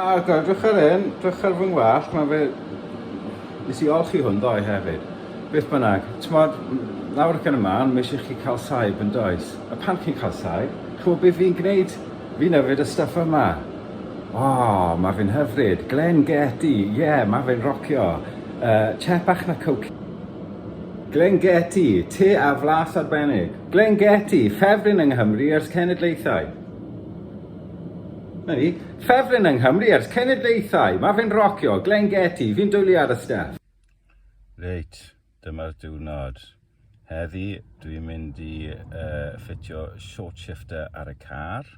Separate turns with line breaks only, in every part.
A god, drych ar hyn, drych ar fy ngwallt, mae fe... Nes i olchi hwn ddoe hefyd. Beth bynnag, t'mod, nawr ac yn y man, mae eisiau chi cael saib yn does? A pan chi'n cael saib, ch'mod beth fi'n gwneud? Fi'n yfed y stuff yma. O, mae fe'n hyfryd. Glen Getty, ie, yeah, mae fe'n rocio. Tsiepach na coke. Glen Getty, te a flas arbennig. Glen Getty, ffefryn yng Nghymru ers cenedlaethau. Na ni. Ffefryn yng Nghymru ers cenedlaethau. Mae fe'n rocio. Glen Getty, fi'n dwlu ar y stuff. Reit, dyma'r diwrnod. Heddi, dwi'n mynd i uh, ffitio short shifter ar y car.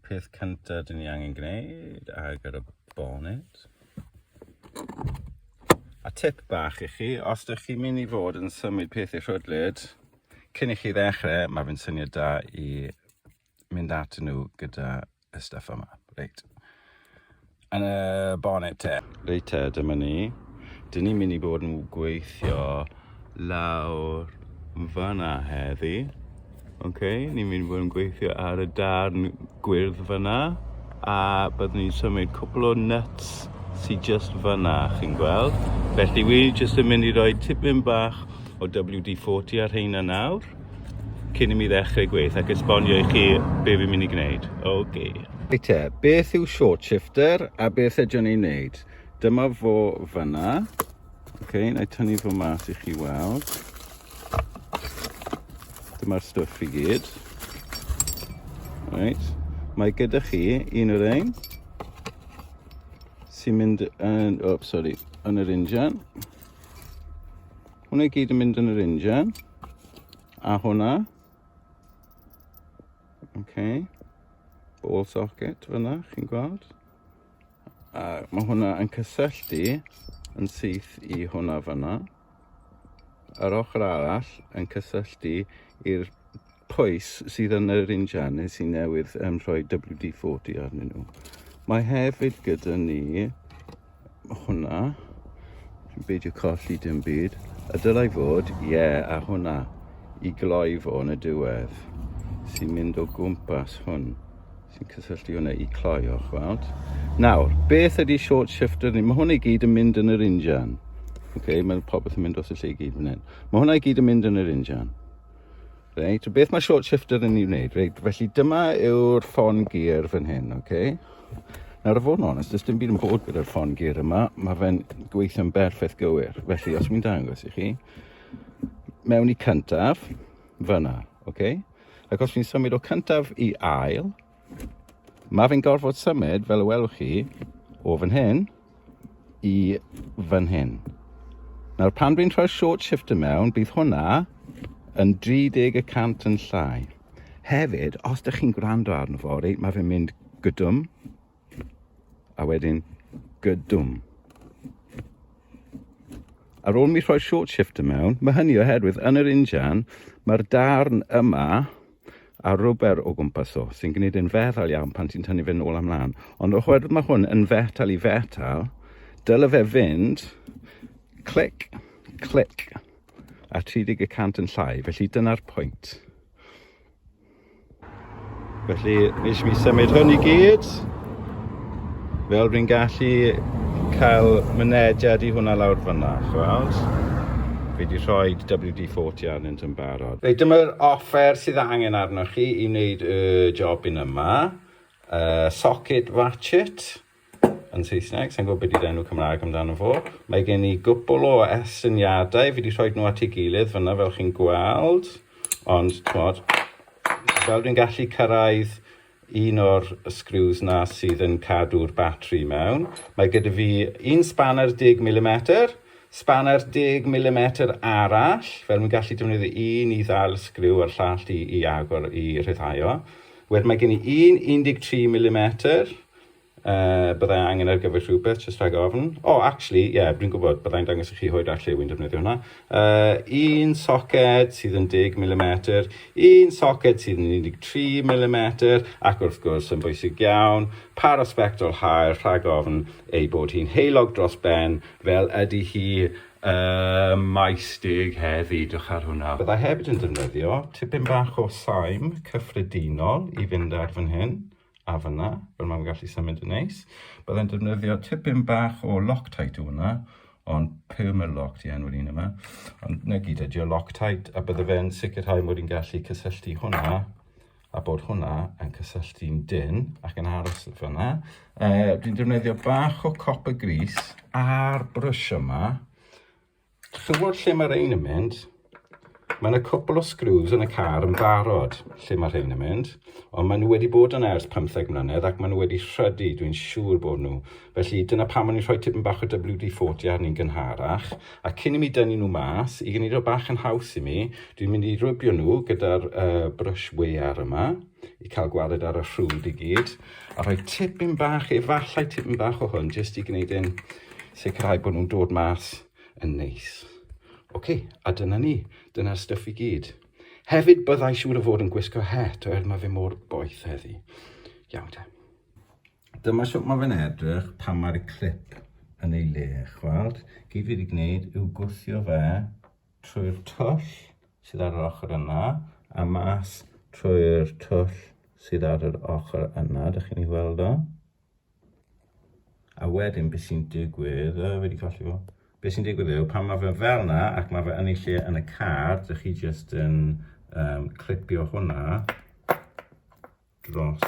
Peth cyntaf dyn ni angen gwneud, agor y bonnet. A tip bach i chi, os ydych chi'n mynd i fod yn symud pethau rhwdlyd, cyn i chi ddechrau, mae fe'n syniad da i mynd atyn nhw gyda y stuff yma. Reit. Yn y bonnet te. Reit te, dyma ni. Dyn ni'n mynd i bod yn gweithio lawr fyna heddi. Ok, ni'n mynd i bod yn gweithio ar y darn gwyrdd fyna. A byddwn ni'n symud cwpl o nuts sydd just fyna, chi'n gweld. Felly wi jyst yn mynd i roi tipyn bach o WD-40 ar rheina nawr. cyn i mi ddechrau gweith ac esbonio i chi be fi'n mynd i gwneud. Ok. Reit te, beth yw short shifter a beth ydyn ni'n wneud? Dyma fo fyna. Ok, na i tynnu fo mas i chi weld. Dyma'r stwff i gyd. Right. Mae gyda chi un o'r ein sy'n mynd yn, oh, sorry, yn yr injan. Hwna i gyd yn mynd yn yr injan. A hwnna. Okay. Ball socket fyna, chi'n gweld? A mae hwnna yn cysylltu yn syth i hwnna fyna. Yr ochr arall yn cysylltu i'r pwys sydd yn yr injan nes i newydd um, rhoi WD-40 arnyn nhw. Mae hefyd gyda ni hwnna. Dwi'n beidio colli dim byd. A dylai fod, ie, yeah, a hwnna i gloi fo yn y diwedd sy'n mynd o gwmpas hwn sy'n cysylltu hwnna i cloi o'ch weld. Nawr, beth ydy short shifter ni? Mae hwn i gyd yn mynd yn yr injan. Okay, mae popeth yn mynd dros y lle i gyd fan hyn. Mae hwnna i gyd yn mynd yn yr injan. Reit, beth mae short shifter yn ei wneud? Reit, felly dyma yw'r ffon gear fan hyn, oce? Okay? Nawr, i fod yn onest, does dim byd yn bod gyda'r ffon gear yma. Mae fe'n gweithio'n berffaith gywir. Felly, os wy'n dangos i chi, mewn i cyntaf, fyna, oce? Okay? Ac os fi'n symud o cyntaf i ail, mae fe'n gorfod symud, fel y welwch chi, o fan hyn i fan hyn. Nawr, pan dwi'n rhoi'r short shifter mewn, bydd hwnna yn 30 y cant yn llai. Hefyd, os ydych chi'n gwrando arno fo, reit, mae fe'n mynd gydwm, a wedyn gydwm. Ar ôl mi rhoi short shifter mewn, mae hynny oherwydd yn yr injan, mae'r darn yma a rwber o gwmpas o, sy'n gwneud e'n feddal iawn pan ti'n tynnu fe nôl a mlaen. Ond oherwydd mae hwn yn fetal i fetal, dyle fe fynd clic, clic, a 30 y cant yn llai. Felly dyna'r pwynt. Felly, nes mi symud hwn i gyd, fel fi'n gallu cael mynediad i hwnna lawr fyna, chweld. Fi wedi rhoi WD-40 arnynt yn barod. Reit, dyma'r offer sydd angen arnoch chi i wneud y jobyn yma. Socket ratchet yn Saesneg, sa'n gwybod beth yw'r enw Cymraeg amdano fo. Mae gen i gwpl o esyniadau, fi wedi rhoi nhw at ei gilydd fyna fel chi'n gweld, ond t'mod, fel dwi'n gallu cyrraedd un o'r screws na sydd yn cadw'r batri mewn. Mae gyda fi un spanner 10 mm, spanner 10 mm arall, fel dwi'n gallu defnyddio un i ddal y sgriw a'r llall i, i agor, i rhyddhau o. Wedyn mae gen i un 13 mm, Uh, byddai angen ar gyfer rhywbeth, jyst rhag ofn. O, oh, actually, ie, yeah, dwi'n gwybod, byddai'n dangos i chi hwyrach lle wy'n defnyddio hwnna. Uh, un soced sydd yn 10 mm, un soced sydd yn 13 mm, ac wrth gwrs yn bwysig iawn, par o sbectol haer rhag ofn ei bod hi'n heulog dros ben, fel ydy hi ym maes deg heddi, dwch ar hwnna. Byddai hefyd yn defnyddio tipyn bach o saim cyffredinol i fynd ar fan hyn. a fyna, fel mae'n gallu symud yn neis. Byddai'n defnyddio tipyn bach o Loctite yw hwnna, ond Permalock di enw'r un yma. Ond na gyd ydi o Loctite, a bydde fe'n sicrhau mod i'n gallu cysylltu hwnna, a bod hwnna yn cysylltu'n dyn ac yn aros fyna. Dwi'n defnyddio bach o copper grease a'r brwsh yma. Chywod lle mae rhain yn mynd? Mae yna cwpl o screws yn y car yn barod lle mae rhain yn mynd, ond maen nhw wedi bod yna ers 15 mlynedd ac maen nhw wedi rhydu, dwi'n siŵr bod nhw. Felly dyna pam o'n i'n rhoi tipyn bach o WD-40 arni'n gynharach, a cyn i mi dynnu nhw mas, i gwneud o bach yn haws i mi, dwi'n mynd i rwbio nhw gyda'r brush wear yma, i cael gwared ar y rhwd i gyd, a rhoi tipyn bach, efallai tipyn bach o hwn, jyst i gwneud e'n sicrhau bod nhw'n dod mas yn neis. Oce, a dyna ni. Dyna'r stwff i gyd. Hefyd, byddai siŵr o fod yn gwisgo het, oherwydd mae fe mor boeth heddi. Iawn te. Dyma sut mae fe'n edrych pan mae'r clip yn ei le, chweld. Gyd fi wedi gwneud yw gwthio fe trwy'r twll sydd ar yr ochr yna, a mas trwy'r twll sydd ar yr ochr yna, dych chi'n ei weld o. A wedyn beth sy'n digwydd, o, fi wedi colli fo. Beth sy'n digwydd yw, pan mae fe fel yna, ac mae fe yn ei lle yn y car, dych chi jyst yn clipio hwnna dros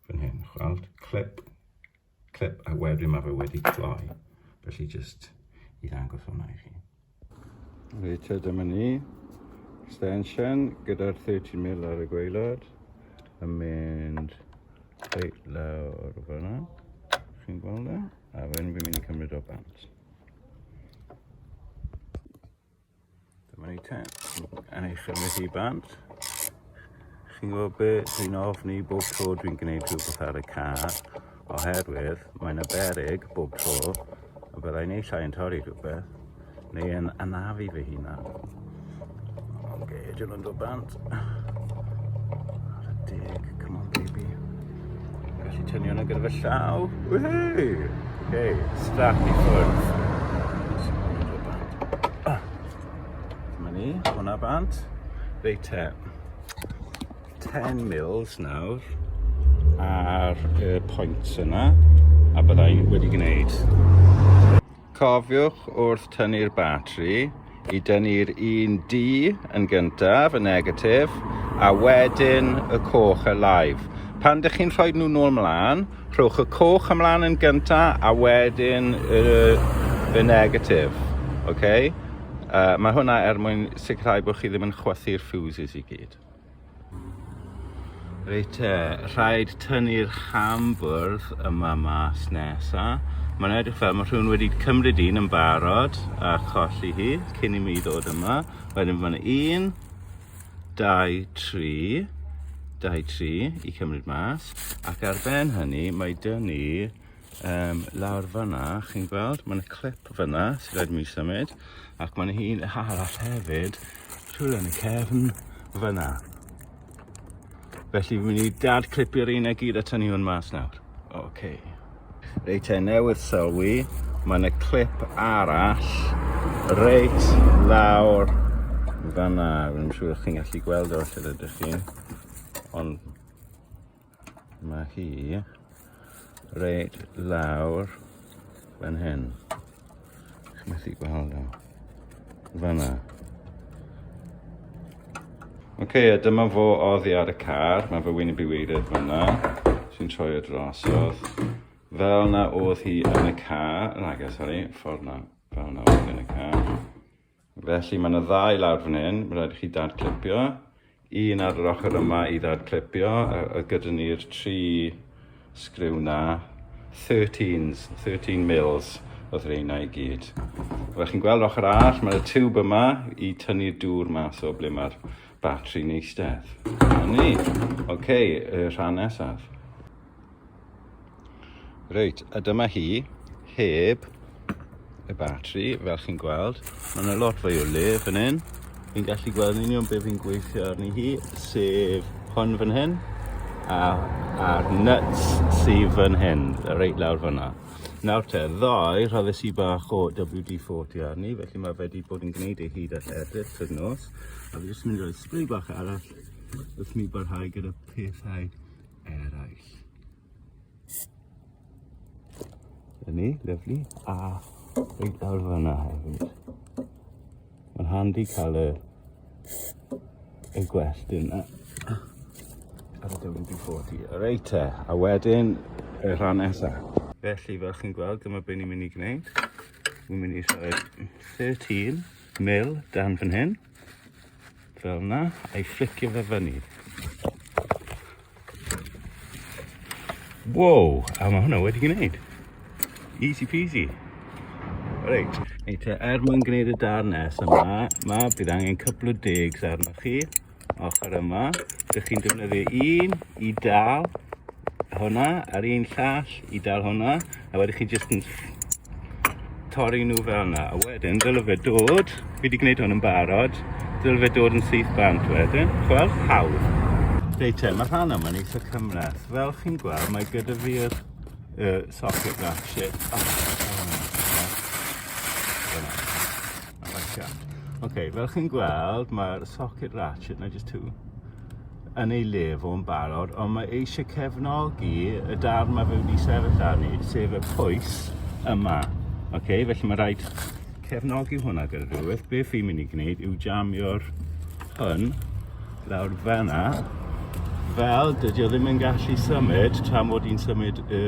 fan hyn, chweld, clip, clip, a wedyn mae fe wedi cloi. Felly jyst i ddangos hwnna i chi. Reit, dyma ni. Extension gyda'r 30 mil ar y gwaelod yn mynd reit lawr fyna. Chi'n gweld e? A wedyn fi'n mynd i cymryd o bant. Dyma ni te. Yn ei chymryd hi bant. Chi'n gwybod be? Dwi'n ofni bob tro dwi'n gwneud rhywbeth ar y car, oherwydd mae'n yna beryg bob tro y byddai neu llai yn torri rhywbeth, neu yn anafu fy hunan. Oce, okay, dyn nhw'n dod bant. Ar y deg, come on baby. Gallu tynnu hwnna gyda fy llaw. Woohoo! Okay, strap i ffwrdd. Dyma ni, hwnna bant. Reit te. 10 mils nawr ar y points yna a byddai wedi gwneud. Cofiwch wrth tynnu'r batri i dynnu'r un du yn gyntaf, y negatif, a wedyn y coch y live. Pan dych chi'n rhoi nhw nôl mlaen, rhowch y coch ymlaen yn gyntaf a wedyn y, y negatif. Okay? Mae hwnna er mwyn sicrhau bod chi ddim yn chwythu'r fuses i gyd. Reit te, rhaid tynnu'r hambwrdd yma mas nesa. Mae'n edrych fel mae rhywun wedi cymryd un yn barod a cholli hi cyn i mi ddod yma. Wedyn mae yna 1, 2, 3, 2, 3 i cymryd mas. Ac ar ben hynny mae dyn ni lawr fyna, chi'n gweld, mae yna clip fyna sydd rhaid i mi symud, ac mae yna un arall hefyd, rhywle yn y cefn fyna. Felly fi'n mynd i dad clipio'r un a gyd a tynnu hwn mas nawr. Oce. Okay. Reit e, newydd sylwi, mae yna clip arall reit lawr fanna. Fi'n siŵr chi'n gallu gweld o lle rydych chi. Ond Mae hi reit lawr fan hyn. Chi'n methu gweld o. Fanna. Oce, okay, a dyma fo oddi ar y car. Mae fy wyneb i waered fanna. Sy'n troi o drosodd. Fel na oedd hi yn y car. Nage, sori, ffordd na. Fel na oedd hi yn y car. Felly mae yna ddau lawr fan hyn, mae rhaid i chi dadclipio. Un ar yr ochr yma i ddadclipio, a, a gyda ni'r tri sgriw na. 13s, 13 mils oedd rheina i gyd. Fel chi'n gweld ochr arall, mae'r tiwb yma i tynnu'r dŵr mas o ble mae'r batri'n eistedd. Dyna ni. Oce, okay, y rhan nesaf. Reit, a dyma hi, heb y batri, fel chi'n gweld. Mae yna lot fwy o le fan hyn. Fi'n gallu gweld yn union beth fi'n gweithio arni hi, sef hwn fan hyn, a, a'r nuts sydd fan hyn, reit lawr fyna. Nawr te, ddoe rhoddes i bach o WD-40 arni, felly mae fe wedi bod yn gwneud ei hyd a lledrith trwy'r nos. A fi jyst yn mynd i roi spray bach arall wrth mi barhau gyda pethau eraill. Na ni, lyfli. A reit lawr fyna hefyd. Mae'n handi cael y, y gwellt yna ar y WD-40. Reit te, a wedyn y rhan nesaf. Felly, fel chi'n gweld, dyma beth ni'n mynd i gwneud. Ni'n mynd i rhoi 13 mil dan fan hyn. Fel yna, a'i fflicio fe fyny. Wow, a mae hwnna wedi gwneud. Easy peasy. Reit. Reit, er mwyn gwneud y darn nes yma, ma, bydd angen cwpl o digs arnoch chi, ochr yma. Dych chi'n defnyddio un i dal hwnna, a'r un llall i dal hwnna, a wedyn chi jyst yn torri nhw fel yna. A wedyn, dyle fe dod, fi wedi gwneud hwn yn barod, dyle fe dod yn syth bant wedyn. Chwel, hawdd. Reit te, mae rhan yma'n eitha cymhleth. Fel chi'n gweld, mae gyda fi'r uh, socket ratchet. Oh, oh, Ok, fel chi'n gweld, mae'r socket ratchet, na just two, yn ei le fo'n barod, ond mae eisiau cefnogi y darn mae fe wedi sefyll arni, sef y pwys yma. Ok, felly mae rhaid cefnogi hwnna gyda rhywbeth. Be fi'n mynd i gwneud yw jamio'r hwn lawr fanna, fel dydy o ddim yn gallu symud tra mod i'n symud y,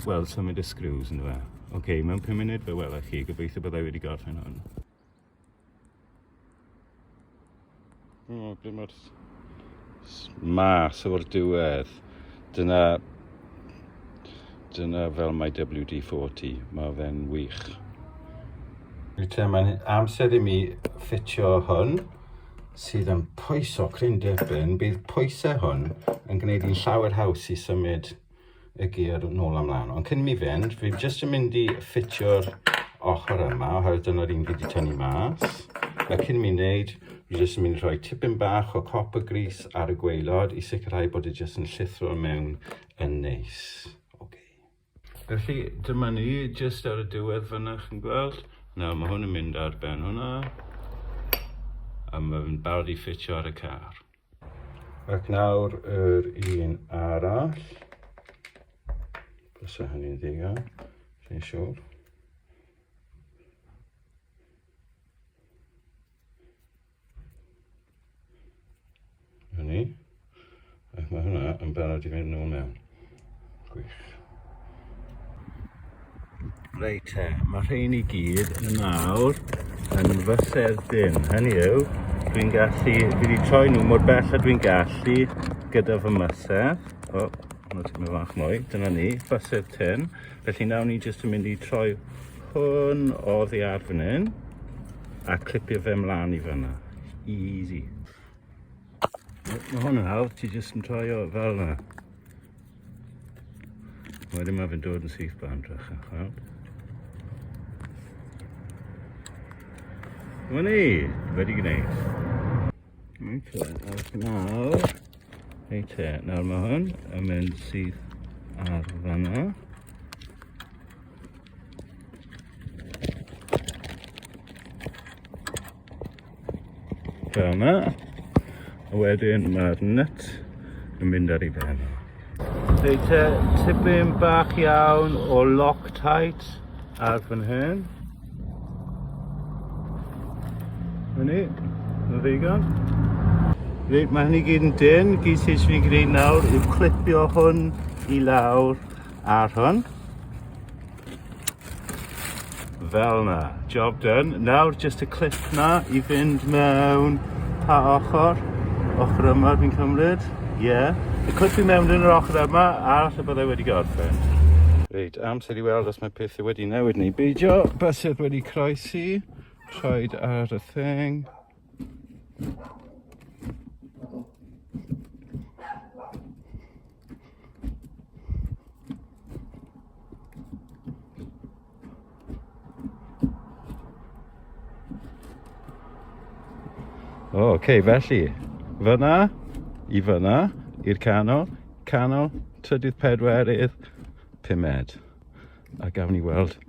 wel, symud y screws yn dweud. Ok, mewn 5 munud fe welai chi, gobeithio byddai wedi gorffen hwn. O, ble mae'r mas o'r diwedd. Dyna, dyna fel mae WD-40. Mae fe'n wych. Reit, mae'n amser i mi ffitio hwn sydd yn pwyso cryn dipyn. Bydd pwysau hwn yn gwneud i'n llawer haws i symud y gear nôl a mlaen. Ond cyn mi fynd, fi jyst yn mynd i ffitio'r ochr yma, oherwydd dyna'r un fi wedi tynnu mas. A cyn mi wneud, fi jyst yn mynd i rhoi tipyn bach o copper grease ar y gwaelod i sicrhau bod e jyst yn llithro mewn yn neis. Okay. Felly, dyma ni, jyst ar y diwedd fyna, chi'n gweld. Nawr, mae hwn yn mynd ar ben hwnna. A mae'n barod i ffitio ar y car. Ac nawr yr un arall. Fysa hynny'n ddigon, fi'n siŵr. Hynny. Ac mae hwnna yn barod i fynd nôl mewn. Gwych. Reit te, mae rhein i gyd yn nawr yn fysedd dyn. Hynny yw, dwi'n gallu, fi wedi troi nhw mor bell a dwi'n gallu gyda fy mysedd. O, hwnna tipyn bach mwy, dyna ni, bysedd tyn. Felly nawr ni jyst yn mynd i troi hwn oddi ar fan hyn a clipio fe mlaen i fyna. Easy. Mae hwn yn hawdd, ti jyst yn troi o fel yna. Wedyn mae fe'n dod yn syth bant, rach yn chweld. Dyma ni, wedi gwneud. Reit, ac nawr, reit te, nawr mae hwn yn mynd syth ar fanna. Fel yna. A wedyn mae'r nut yn mynd ar ei ben. Reit te, tipyn bach iawn o Loctite ar fan hyn. Fyny, yn ddigon. Reit, mae hynny gyd yn dyn. Gyd sydd eisiau fi gwneud nawr yw clipio hwn i lawr ar hwn. Fel na. Job done. Nawr jyst y clip na i fynd mewn pa ochr. Ochr yma fi'n cymryd. Ie. Yeah. Y clip i mewn yn yr ochr yma, arall y byddai wedi gorffen. Reit, amser i weld os mae pethau wedi newid neu beidio. Bysedd wedi croesi. Troed ar y thing. O, oce, okay, felly, fyna, i fyna, i'r canol, canol, trydydd, pedwerydd, pumed. A gawn ni weld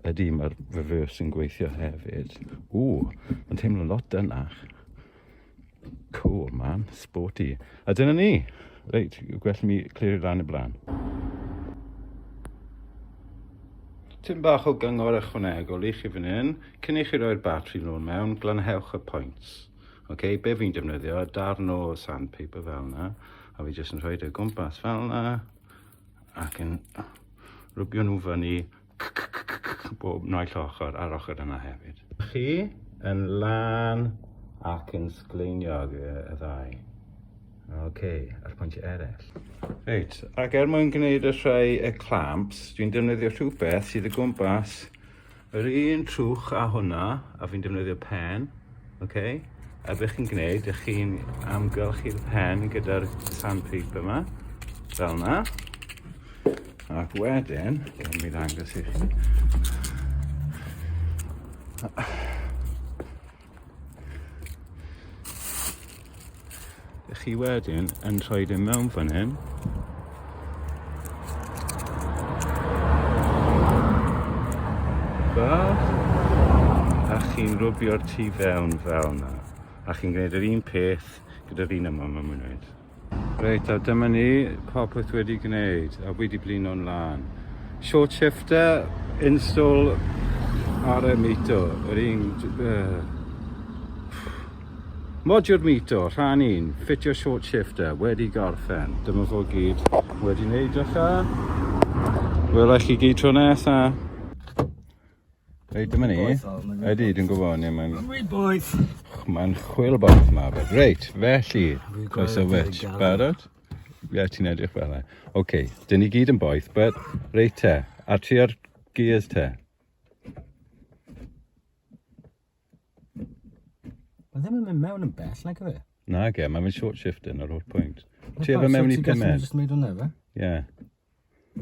ydy mae'r reverse yn gweithio hefyd. Ww, mae'n teimlo lot dynach. Cool, man. Sporty. A dyna ni. Reit, gwell mi clirio lan y blaen. Tipyn bach o gyngor ychwanegol i chi fan hyn, cyn i chi roi'r batri nôl mewn, glanhewch y points. Ok, be fi'n defnyddio, darn o sandpaper fel yna, a fi jyst yn rhoi o gwmpas fel yna, ac yn rwbio nhw fyny bob naill ochr a'r ochr yna hefyd. Chi yn lan ac yn sgleiniog y, y ddau. Ok, a'r pwyntiau eraill. Reit, ac er mwyn gwneud y rhai y clamps, dwi'n defnyddio rhywbeth sydd o gwmpas yr un trwch a hwnna, a fi'n defnyddio pen, ok? A beth chi'n gwneud, ych chi'n amgylchu'r pen gyda'r sandpaper yma, fel yna. Ac wedyn, dwi'n mi ddangos i chi. Ych chi wedyn yn rhoi e mewn fan hyn. Fel. A chi'n rwbio'r tu fewn fel yna. A chi'n gwneud yr un peth gyda'r un yma mewn munud. Reit, a dyma ni, popeth wedi gwneud, a wedi blino'n lân. Short shifter, install ar y mito, yr un... Modiwr mito, rhan un, ffitio short shifter, wedi gorffen. Dyma fo gyd wedi wneud, drycha. Wela chi gyd tro nesa. Reit, dyma ni. Ydy, dwi'n gwybod. Ie, mae'n... Mae'n boeth. Mae'n chwil boeth ma. Reit, felly, croeso Rich. Barod? Ie, ti'n edrych fel e. Oce, okay, dyn ni gyd yn boeth, but reit te, a ti ar gears te.
Mae ddim yn mynd mewn yn bell, nag yw e?
Nag e, mae'n short shifting ar o'r pwynt. Ti efo mewn i
pumed? Ti'n just wneud hwnna, fe?
Ie.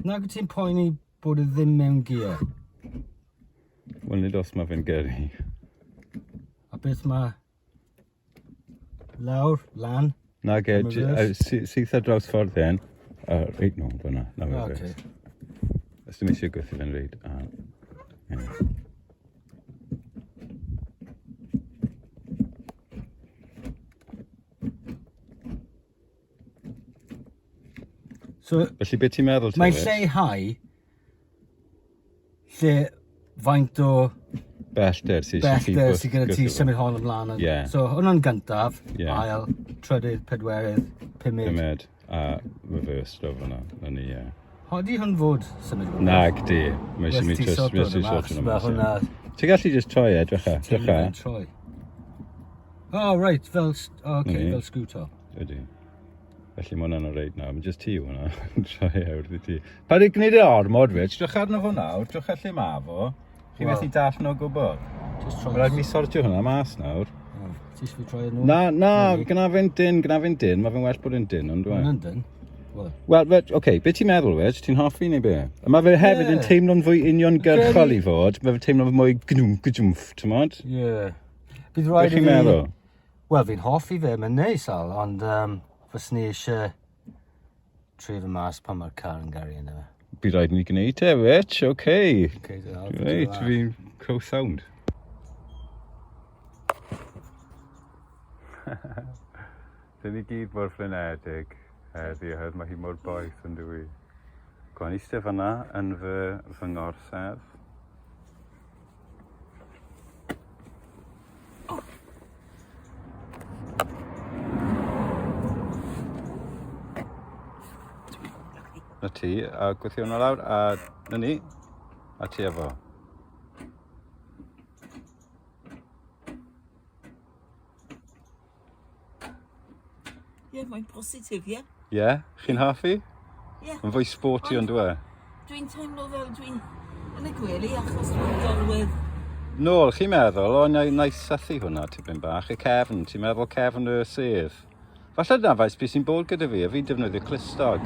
Nag wyt ti'n poeni bod e ddim mewn gear?
Wel, nid os mae fe'n gyrru.
A beth mae lawr, lan?
Nag e, syth ar draws ffordd hyn. Uh, reit nôl fyna, na fe. Okay. Os dim eisiau gweithio fe'n reid. Yeah.
So,
Felly beth ti'n meddwl?
Mae'n lleihau lle faint o
bellter sydd
bellter sydd gyda ti symud hon ymlaen.
Yeah.
So hwnna'n gyntaf,
yeah.
ail, trydydd, pedwerydd, pumed.
Pumed a reverse do fyna. Na ni, ie. Yeah.
Hodi hwn fod symud o
Nag di. Mae eisiau mi just
mi eisiau
Mae hwnna. Ti'n gallu just troi e, drycha. Drycha.
Troi. Oh, right, fel, oh, okay, fel scooter.
Ydy. Felly mae hwnna'n reit nawr. Mae jyst ti yw hwnna. Troi e wrth i ti. Paid â gwneud e ormod, Rich. Drych arno fo nawr. Drych ar lle mae fo. Chi methu dall nhw o gwbl.
Just troi.
Mae rhaid mi sortio hwnna mas nawr.
Ti eisiau fi troi e nôl?
Na, na, gna fe'n dyn, gna fe'n dyn. Mae fe'n well bod yn dyn, ond
Mae'n dyn.
Wel, well, oce, okay, beth ti'n meddwl, Rich? Ti'n hoffi neu be? A mae fe hefyd yn teimlo'n fwy uniongyrchol i fod. Mae fe'n teimlo'n mwy gnwm, gwdwmff, ti'n modd?
Ie. Bydd rhaid i
fi... Beth chi'n meddwl?
Wel, fi'n hoffi fe, mae'n neis al, ond um, fyswn ni eisiau trio fe mas pan mae'r car yn garu yna fe.
Bydd rhaid ni gwneud e, Rich, oce. Okay.
Okay,
Reit, fi'n crow sound. Dyn ni gyd mor flinedig heddi oherwydd mae hi mor boeth yn dwi. Gwan eistedd fanna yn fy, fy ngorsedd. Na ti, a gweithio hwnna lawr, a na ni, a ti efo.
Ie, yeah, mae'n positif, ie. Yeah.
Ie? Yeah? Chi'n hoffi?
Ie. Yeah.
Mae'n fwy sporty ond dwi?
Dwi'n teimlo fel dwi'n yn y gwely achos dwi'n gorwedd.
Nôl, chi'n meddwl, o, na, na i sythu hwnna tipyn bach, y cefn, ti'n meddwl cefn y sedd. Falle dyna faes beth sy'n bod gyda fi, a fi'n defnyddio clustog.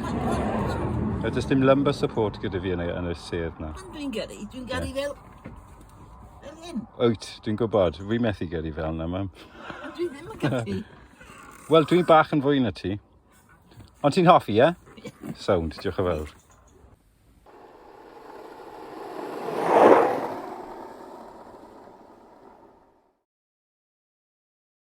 A does dim lumbar support gyda fi yn y, yn y sedd na.
Pan dwi'n gyrru, dwi'n gyrru yeah. fel fel hyn.
Wyt, dwi'n gwybod, fi methu gyrru fel yna, mam.
Ond dwi ddim yn gallu.
Wel, dwi'n bach yn fwy na ti. Ond ti'n hoffi, ie? Yeah? Sound, diolch yn fawr.